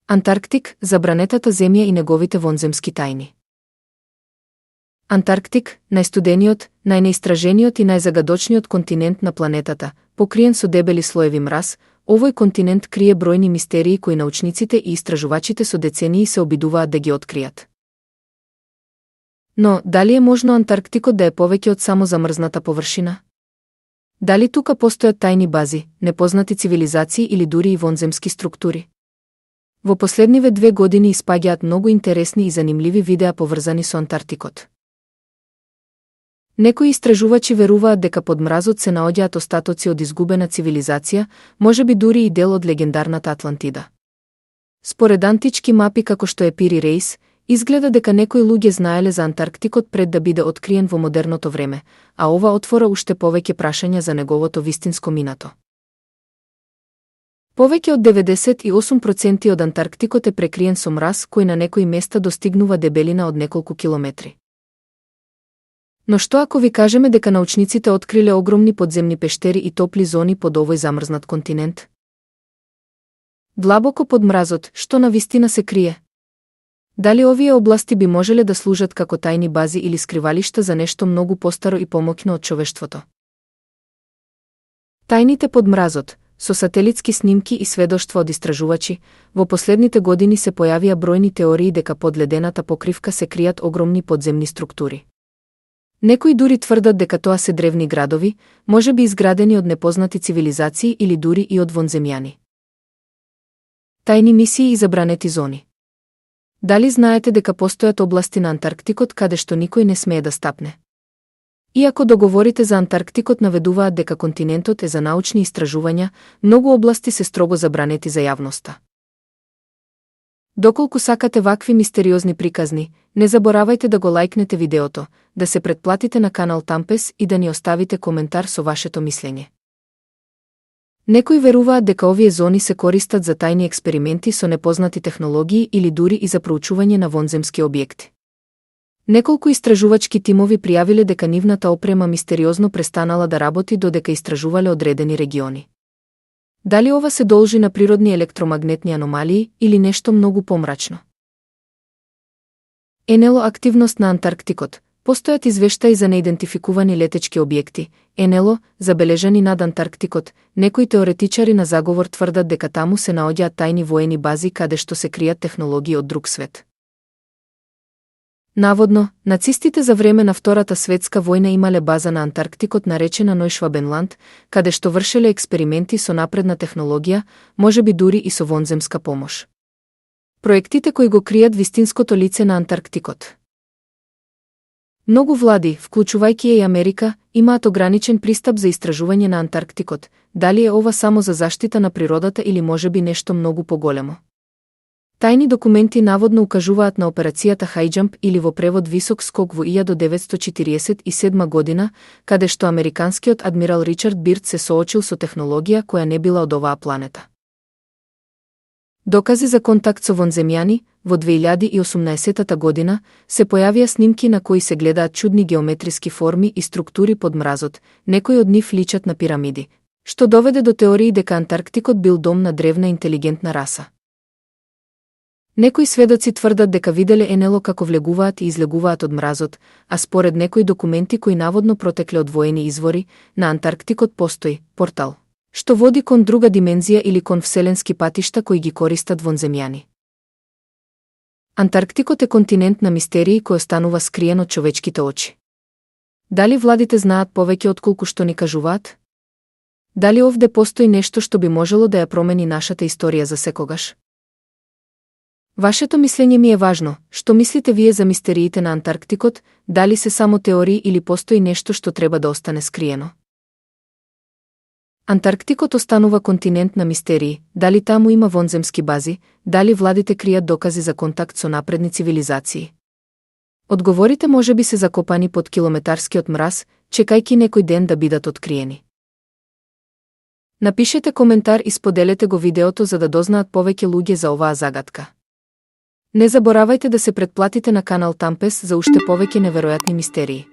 Антарктик, забранетата земја и неговите вонземски тајни. Антарктик, најстудениот, најнеистражениот и најзагадочниот континент на планетата, покриен со дебели слоеви мраз, овој континент крие бројни мистерии кои научниците и истражувачите со децении се обидуваат да ги откријат. Но, дали е можно Антарктикот да е повеќе од само замрзната површина? Дали тука постојат тајни бази, непознати цивилизации или дури и вонземски структури? Во последниве 2 години испаѓаат многу интересни и занимливи видеа поврзани со Антарктикот. Некои истражувачи веруваат дека под мразот се наоѓаат остатоци од изгубена цивилизација, можеби дури и дел од легендарната Атлантида. Според антички мапи како што е Пири Рейс, изгледа дека некои луѓе знаеле за Антарктикот пред да биде откриен во модерното време, а ова отвора уште повеќе прашања за неговото вистинско минато. Повеќе од 98% од Антарктикот е прекриен со мраз кој на некои места достигнува дебелина од неколку километри. Но што ако ви кажеме дека научниците откриле огромни подземни пештери и топли зони под овој замрзнат континент? Длабоко под мразот, што навистина се крие? Дали овие области би можеле да служат како тајни бази или скривалишта за нешто многу постаро и помоќно од човештвото? Тајните под мразот, со сателитски снимки и сведоштва од истражувачи, во последните години се појавија бројни теории дека под ледената покривка се кријат огромни подземни структури. Некои дури тврдат дека тоа се древни градови, можеби изградени од непознати цивилизации или дури и од вонземјани. Тајни мисии и забранети зони. Дали знаете дека постојат области на Антарктикот каде што никој не смее да стапне? Иако договорите за Антарктикот наведуваат дека континентот е за научни истражувања, многу области се строго забранети за јавноста. Доколку сакате вакви мистериозни приказни, не заборавајте да го лајкнете видеото, да се претплатите на канал Тампес и да ни оставите коментар со вашето мислење. Некои веруваат дека овие зони се користат за тајни експерименти со непознати технологии или дури и за проучување на вонземски објекти. Неколку истражувачки тимови пријавиле дека нивната опрема мистериозно престанала да работи додека истражувале одредени региони. Дали ова се должи на природни електромагнетни аномалии или нешто многу помрачно? НЛО активност на Антарктикот. Постојат извештаи за неидентификувани летечки објекти, НЛО, забележани над Антарктикот. Некои теоретичари на заговор тврдат дека таму се наоѓаат тајни воени бази каде што се кријат технологии од друг свет. Наводно, нацистите за време на Втората светска војна имале база на Антарктикот наречена Нојшвабенланд, каде што вршеле експерименти со напредна технологија, можеби дури и со вонземска помош. Проектите кои го кријат вистинското лице на Антарктикот. Многу влади, вклучувајќи и Америка, имаат ограничен пристап за истражување на Антарктикот. Дали е ова само за заштита на природата или можеби нешто многу поголемо? Тајни документи наводно укажуваат на операцијата Хајџамп или во превод Висок скок во 1947 година, каде што американскиот адмирал Ричард Бирд се соочил со технологија која не била од оваа планета. Докази за контакт со вонземјани. Во 2018 година се појавија снимки на кои се гледаат чудни геометриски форми и структури под мразот, некои од нив личат на пирамиди, што доведе до теории дека Антарктикот бил дом на древна интелигентна раса. Некои сведоци тврдат дека виделе НЛО како влегуваат и излегуваат од мразот, а според некои документи кои наводно протекле од воени извори, на Антарктикот постои портал, што води кон друга димензија или кон вселенски патишта кои ги користат вонземјани. Антарктикот е континент на мистерии кој останува скриен од човечките очи. Дали владите знаат повеќе отколку што ни кажуваат? Дали овде постои нешто што би можело да ја промени нашата историја за секогаш? Вашето мислење ми е важно. Што мислите вие за мистериите на Антарктикот? Дали се само теории или постои нешто што треба да остане скриено? Антарктикот останува континент на мистерии. Дали таму има вонземски бази? Дали владите кријат докази за контакт со напредни цивилизации? Одговорите можеби се закопани под километарскиот мраз, чекајќи некој ден да бидат откриени. Напишете коментар и споделете го видеото за да дознаат повеќе луѓе за оваа загадка. Не заборавајте да се претплатите на канал Тампес за уште повеќе неверојатни мистерии.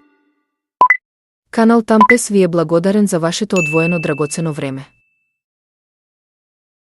Канал Тампес ви е благодарен за вашето одвоено драгоцено време.